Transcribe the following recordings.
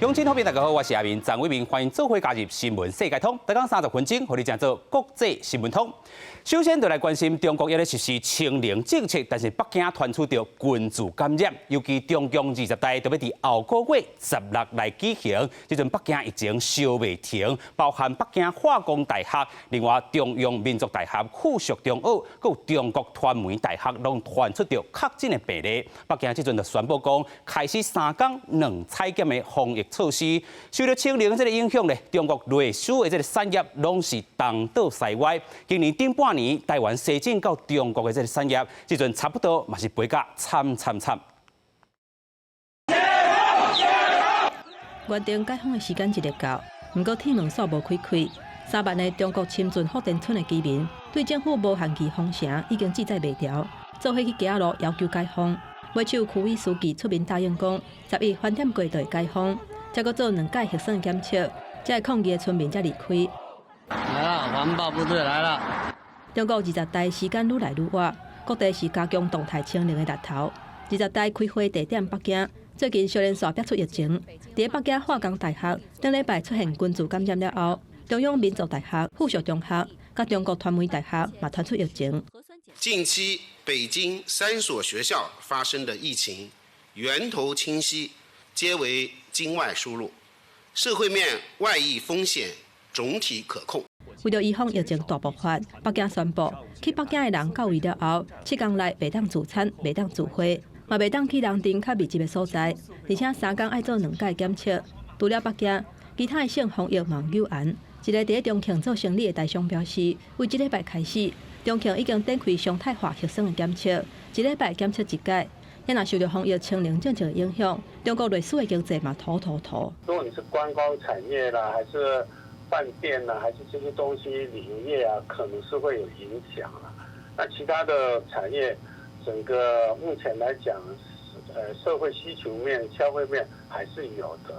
鄉親好朋友大家好，我是阿明張偉明，歡迎做伙加入新聞世界通，逐工30分鐘，予你正做國際新聞通。首先就來關心中國猶咧實施清零政策，但是北京傳出著群聚感染，尤其中共二十大就欲佇後個月16來舉行，這陣北京疫情燒袂停，包含北京化工大學、另外中央民族大學附屬中學、閣有中國傳媒大學，攏傳出著確診的病例。北京這陣就宣布講，開始3天兩採檢的防疫措施，受著清零這个影響咧，中國內輸的這个產業攏是東倒西歪。今年頂半年，台灣西進到中國的這个產業，這陣差不多嘛是賠甲慘慘慘。原定解封的時間一日到，毋過鐵門鎖無開開。3萬个中國深圳福田村的居民對政府無限期封城已經志在袂牢，做伙去街仔路要求解封。尾手區委書記出面答應講，11翻點過就會解封，才閣做兩擺核酸檢測，這會抗議的村民才離開。來了，環保部隊來了。中國二十大時間愈來愈倚，各地是加強動態清零的力頭。二十大開會地點北京，最近小連續爆出疫情，佇北京化工大學頂禮拜出現群聚感染了後，中央民族大學附屬中學佮中國傳媒大學嘛傳出疫情。近期北京三所學校發生的疫情源頭清晰，皆為境外輸入，社會面外溢風險總體可控。為著預防疫情大爆發，北京宣布去北京的人到位了後，7天內袂當聚餐、袂當聚會，嘛袂當去人陣較密集的所在，而且3天愛做兩擺檢測。除了北京，其他的省防疫嘛有嚴。一个佇咧重慶做生理的台商表示，為這禮拜開始，重慶已經展開常態化核酸的檢測，一禮拜檢測一擺。若受著防疫清零政策的影響，中國內輸的經濟嘛塗塗塗。如果你是觀光產業啦，還是飯店啦，還是這些東西旅遊業啊，可能是會有影響啦。那其他的產業，整個目前來講，社會需求面、消費面還是有的。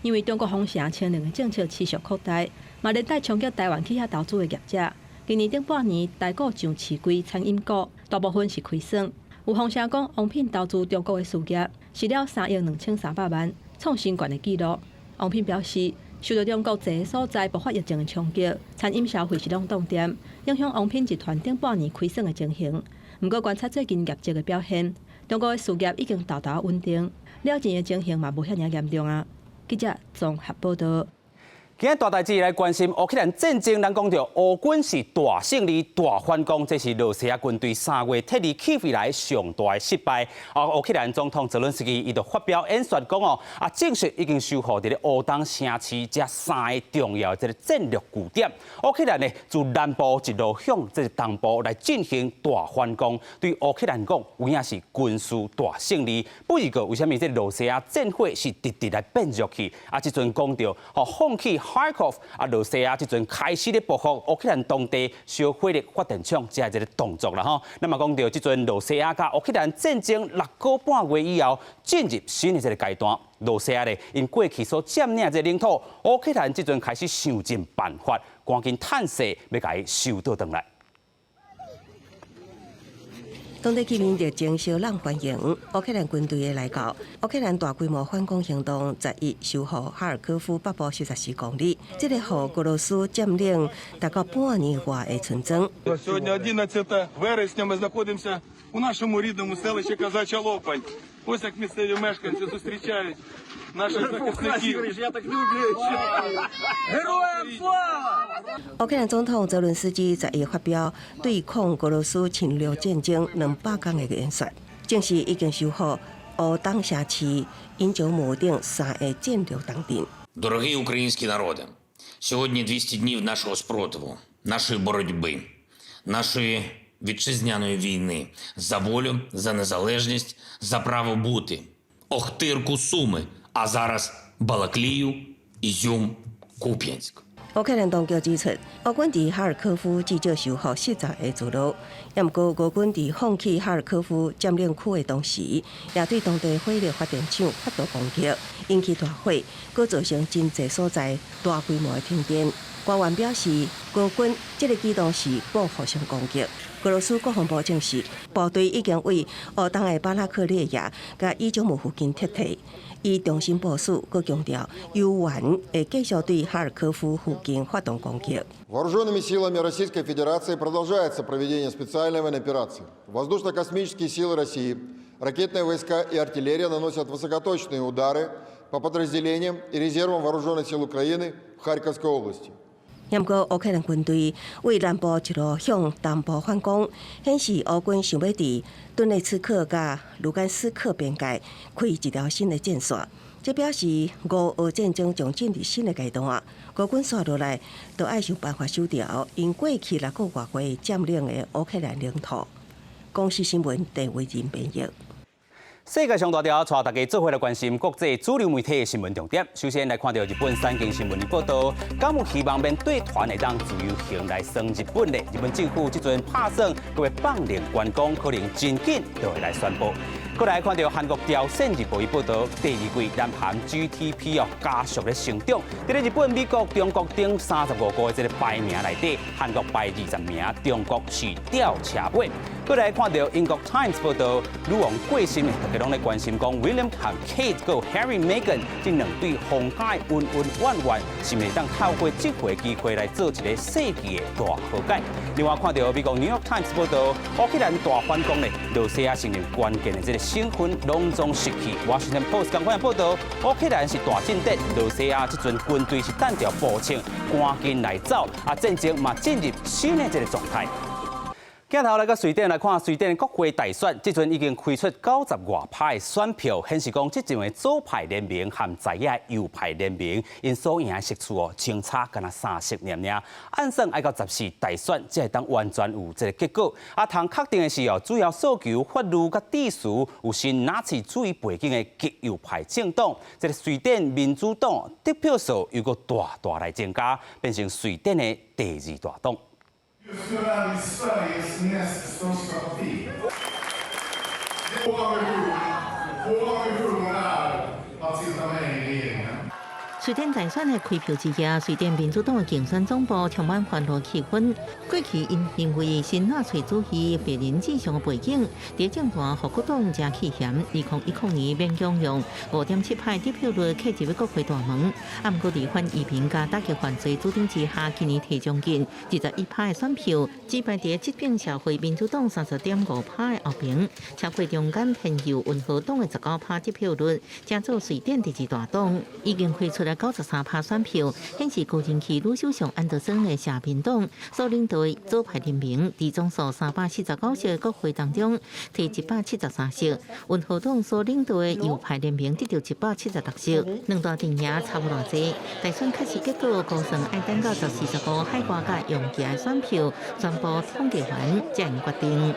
因為中國封城清零的政策持續擴大，嘛連帶衝擊台灣去遐投資的業者。今年頂半年，台股上市櫃餐飲股大部分是虧損。有風聲講，王品投資中國的事業蝕了3億2300萬，創新懸的紀錄。王品表示，受著中國濟个所在爆發疫情的衝擊，餐飲消費是攏凍店，影響王品集團頂半年虧損的情形。毋過觀察最近業績的表現，中國的事業已經沓沓穩定，了錢的情形嘛無遐爾嚴重啊。記者綜合報道。今日大代誌來關心烏克蘭戰爭，咱講著烏軍是大勝利、大反攻，這是羅西亞軍隊3月撤離基輔以來上大的失敗。啊，烏克蘭總統澤倫斯基伊就發表演說講哦，啊，證實已經收復佇咧烏東城市這三个重要的這个戰略據點。烏克蘭呢，自南部一路向這个東部來進行大反攻，對烏克蘭講有影是軍事大勝利。不過為啥物這羅西亞戰火是直直來變弱去？啊，這陣講著，予放棄哈爾科夫啊，羅西亞這陣開始咧報復烏克蘭當地燒火力發電廠這一个動作啦吼。那麼講著這陣羅西亞佮烏克蘭戰爭6個半月以後，進入新的這个階段。羅西亞咧，𪜶過去所佔領這个領土，烏克蘭這陣開始想盡辦法，趕緊趁勢欲共伊收倒轉來。當地居民熱情相擁歡迎烏克蘭軍隊的來到。烏克蘭大規模反攻行動11收復哈爾科夫北部44公里，這个予俄羅斯佔領大概半年外的村莊。 Сьогодні 11 вересня ми знаходимося у нашому рідному селищі Казача Лопань. Ось як місцеві мешканці зустрічають наших захисників. Героям слава! 烏克蘭總統澤倫斯基11發表對抗俄羅斯侵略戰爭200天的演說，證實已經收復烏東城市、伊久姆等三个戰略重鎮。 Дорогий український народе, сьогодні 200 днів нашого спротиву, нашої боротьби, нашої вітчизняної війни за волю, за незалежність, за право бути. Охтирку, Суми, а зараз Балаклію, Ізюм, Куп'янськ. 烏克蘭當局指出，烏軍佇哈爾科夫至少收復40个聚落，也毋過俄軍佇放棄哈爾科夫佔領區的同時，也對當地火力發電廠發動攻擊，引起大火，閣造成真濟所在大規模的停電。官員表示，俄軍這個舉動是報復性攻擊。俄羅斯國防部證實，部隊已經對烏東的巴拉克列亞佮伊久姆附近撤退，已重新部署，閣強調猶原會繼續對哈爾科夫附近發動攻擊。 Вооруженными силами Российской Федерации продолжается проведение специальной военной операции. Воздушно-космические силы России, ракетные войска и артиллерия наносят высокоточные удары по подразделениям и резервам Вооруженных сил Украины в Харьковской области. 毋過烏克蘭軍隊對南部一路向東部反攻，顯示烏軍想欲佇頓涅茨克佮盧甘斯克邊界開一條新的戰線。這表示烏俄戰爭將進入新的階段。俄軍紲落來，都愛想辦法收掉𪜶過去六個外月佔領的烏克蘭領土。公視新聞鄭偉仁編譯。世界上大條，帶大家做伙來關心國際主流媒體的新聞重點。首先來看著日本產經新聞的報導，敢有希望免綴團會當自由行來耍日本咧？日本政府這陣拍算，閣欲放量觀光，可能真緊就會來宣布。閣來看著韓國朝鮮日報伊報導，第二季南韓 GDP 哦加速咧成長。佇咧日本、美國、中國等35個的這個排名內底，韓國排20名，中國是吊車尾。閣來看著英國 Times 報導，女王過身，大家攏咧關心講 William 和 Kate 閣 Harry、Meghan 這兩對皇家恩恩怨怨，是毋是當透過這回機會來做一個世紀的大和解？另外看著美國 New York Times 報導，烏克蘭大反攻咧，羅西亞承認關鍵的這個省份攏總失去。Washington Post 仝款報導，烏克蘭是大進展，羅西亞這陣軍隊是等著步槍，趕緊來走，啊戰爭嘛進入新的這個狀態。鏡頭來到瑞典來看，瑞典國會大選，這陣已經開出90外趴的選票，顯示講這陣的左派聯盟和在野右派聯盟，𪜶所贏的席次哦，相差干焦三席爾爾。按算愛到14大選，才會當完全有這個結果。啊，通確定的是哦，主要訴求法律佮秩序有新納粹主義背景的極右派政黨，這個瑞典民主黨得票數又閣大大來增加，變成瑞典的第二大黨。 Just nu är vi Sveriges näst största parti. Vår ambition är att sitta med i regeringen. 瑞典大選的開票之夜，瑞典民主黨的競選總部充滿歡樂氣氛。過去𪜶因為新納粹主義、白人至上的背景，佇政壇予各黨誠氣嫌。2010年勉強用5.7趴得票率跨入國會大門，啊，毋過佇反移民佮打擊犯罪主張之下，今年提將近21趴的選票，只敗佇這邊社會民主黨30.5趴的後邊，超過中間偏右溫和黨的19趴得票率，成做瑞典第二大黨。已經開出來93趴選票，顯示高人氣女首相安德森的社民黨所領導的左派聯盟，佇總數349席的國會當中，提173席；溫和黨所領導的右派聯盟得著176席，兩大陣營差無偌濟。大選確實結果，估算愛等到14、15海外佮用寄的選票全部統計完，才會決定。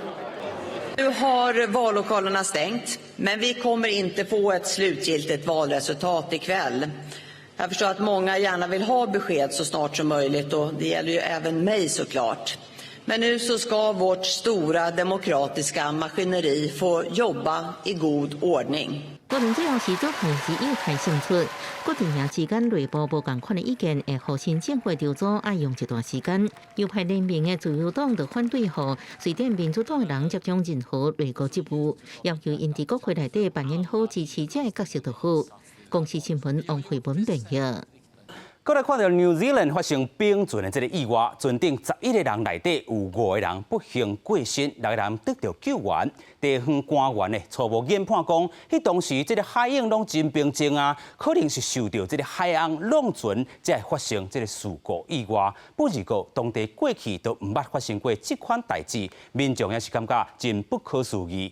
Nu har vallokalerna stängt, men vi kommer inte få ett slutgiltigt valresultat ikväll. Jag förstår att många gärna vill ha besked så snart som möjligt och det gäller ju även mig såklart. Men nu så ska vårt stora demokratiska maskineri få jobba i god ordning. 無論最後是左派是右派勝出，各陣營之間內部無仝款的意見，會予新政府籌組愛用一段時間。右派聯盟的自由黨就反對予瑞典民主黨的人接掌任何內閣職務，要求𪜶佇國會內底扮演好支持者的角色就好。公視新聞王慧文編譯。閣來看著 New Zealand 發生冰船的這個意外，船頂11個人內底有五個人不幸過身，六個人得著救援。地方官員呢初步研判講，彼當時這個海湧攏真平靜啊，可能是受著這個海翁弄船，才會發生這個事故意外。不過當地過去都毋捌發生過這款代誌，民眾也是感覺真不可思議。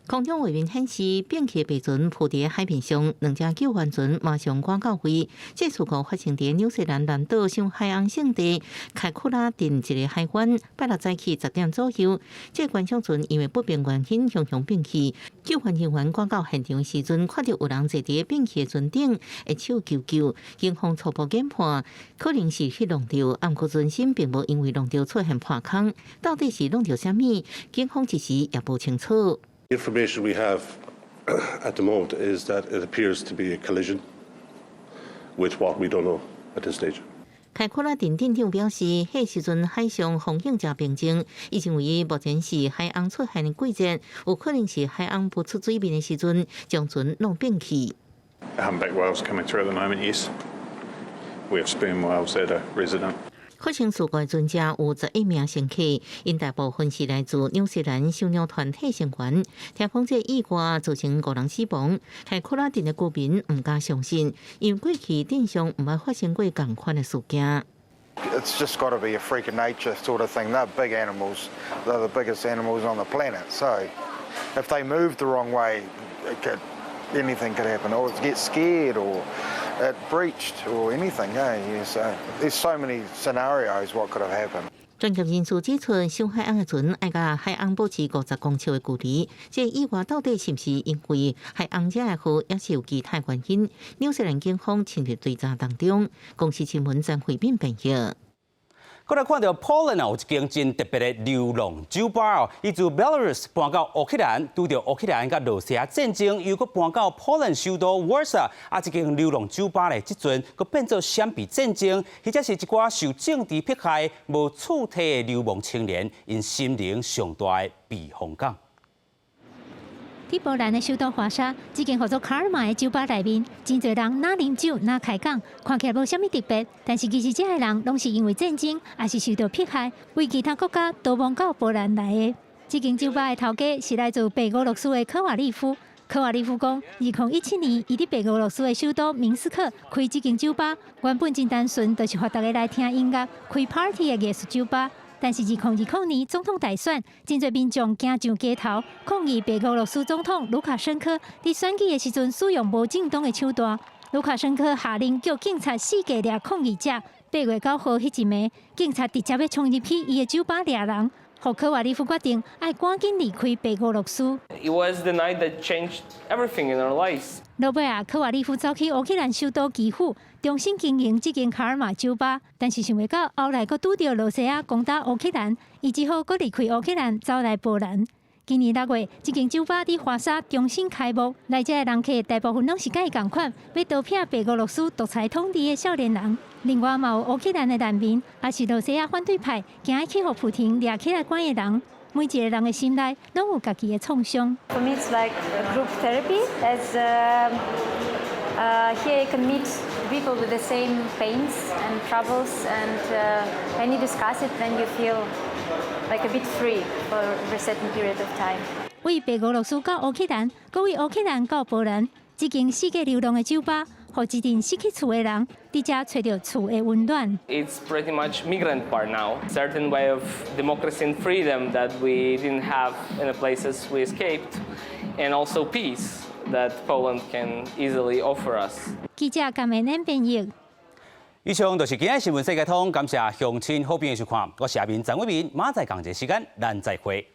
空中畫面顯示，變去白船浮佇海面上，兩隻救援船馬上趕到位。這事故發生佇紐西蘭南島上海洋聖地凱庫拉鎮一個海灣，拜六早起10點左右。這個觀賞船因為不明原因雄雄變去，救援人員趕到現場時陣，看著有人坐佇變去的船頂，會手求救。警方初步研判，可能是去弄著，毋過船身並無因為弄著出現破空，到底是弄著啥物？警方一時也無清楚。 Information we have at the moment is that it appears to be a collision with what we don't know at this stage. 開庫拉鎮鎮長表示，彼時陣海上風景誠平靜，伊認為目前是海鵪出現的季節，有可能是海鵪浮出水面的時陣，將船弄變去。 Humpback whales coming through at the moment, yes. We have sperm whales that are resident. 發生事故的船隻有11名乘客，𪜶大部分是來自紐西蘭賞鳥團體成員。聽講這意外造成五人死亡，開庫拉鎮的居民毋敢相信，因為過去鎮上毋捌發生過仝款的事件。 It's just got to be a freak of nature sort of thing. They're big animals. They're the biggest animals on the planet. So if they move the wrong way, anything could happen, or get scared, or it breached, or anything. Yeah. So there's so many scenarios what could have happened. 專業人士指出，賞海鵪的船愛佮海鵪保持50公尺的距離。這個意外到底是毋是因為海鵪惹的禍，抑是有其他原因？紐西蘭警方深入追查當中。公視新聞曾慧敏編譯。閣來看到波蘭啊，有一間真特別的流浪酒吧哦，伊自 Belarus 搬到烏克蘭，拄著烏克蘭佮羅西亞戰爭，又閣搬到波蘭首都 Warsaw，啊，這間流浪酒吧咧，這陣閣變做閃避戰爭，或者是一寡受政治迫害、無厝體的流亡青年，𪜶心靈上大的避風港。佇波蘭的首都華沙，這間號做卡爾瑪的酒吧內面，真濟人若啉酒若開講，看起來無啥物特別，但是其實這的人攏是因為戰爭，抑是受著迫害，為其他國家逃亡到波蘭來的。這間酒吧的頭家是來自白俄羅斯的科瓦利夫。科瓦利夫講，2017年，伊佇白俄羅斯的首都明斯克開這間酒吧，原本真單純，就是予大家來聽音樂、開 party 的藝術酒吧。但是2020年總統大選，真濟民眾行上街頭抗議白俄羅斯總統盧卡申科佇選舉的時陣使用無正當的手段。盧卡申科下令叫警察四界掠抗議者。8月9號彼一暝，警察直接欲衝入去伊的酒吧掠人，予科瓦利夫決定愛趕緊離開白俄羅斯。 It was the night that changed everything in our lives. 落尾啊，科瓦利夫走去烏克蘭首都基輔，重新經營這間卡爾瑪酒吧。但是想袂到後來閣拄著羅西亞攻打烏克蘭，伊只好閣離開烏克蘭，走來波蘭。今年6月，這間酒吧佇華沙重新開幕，來遮的人客大部分攏是佮伊仝款，欲逃避白俄羅斯獨裁統治的少年人。另外嘛有烏克蘭的難民，抑是羅西亞反對派，驚去予普廷掠起來關的人。每一個人的心內攏有家己的創傷。 For me, it's like a group therapy, as here you can meet people with the same pains and troubles, and when you discuss it, then you feel like a bit free for a certain period of time. 為白俄羅斯到烏克蘭，閣為烏克蘭到波蘭，這間四界流浪的酒吧，予一陣失去厝的人，佇遮揣著厝的溫暖。 It's pretty much migrant bar now. Certain way of democracy and freedom that we didn't have in the places we escaped, and also peace that Poland can easily offer us. 記者甘美恁編譯。以上就是今日新聞世界通，感謝鄉親好朋友收看，我是阿明張偉明，明仔載仝一個時間，咱再會。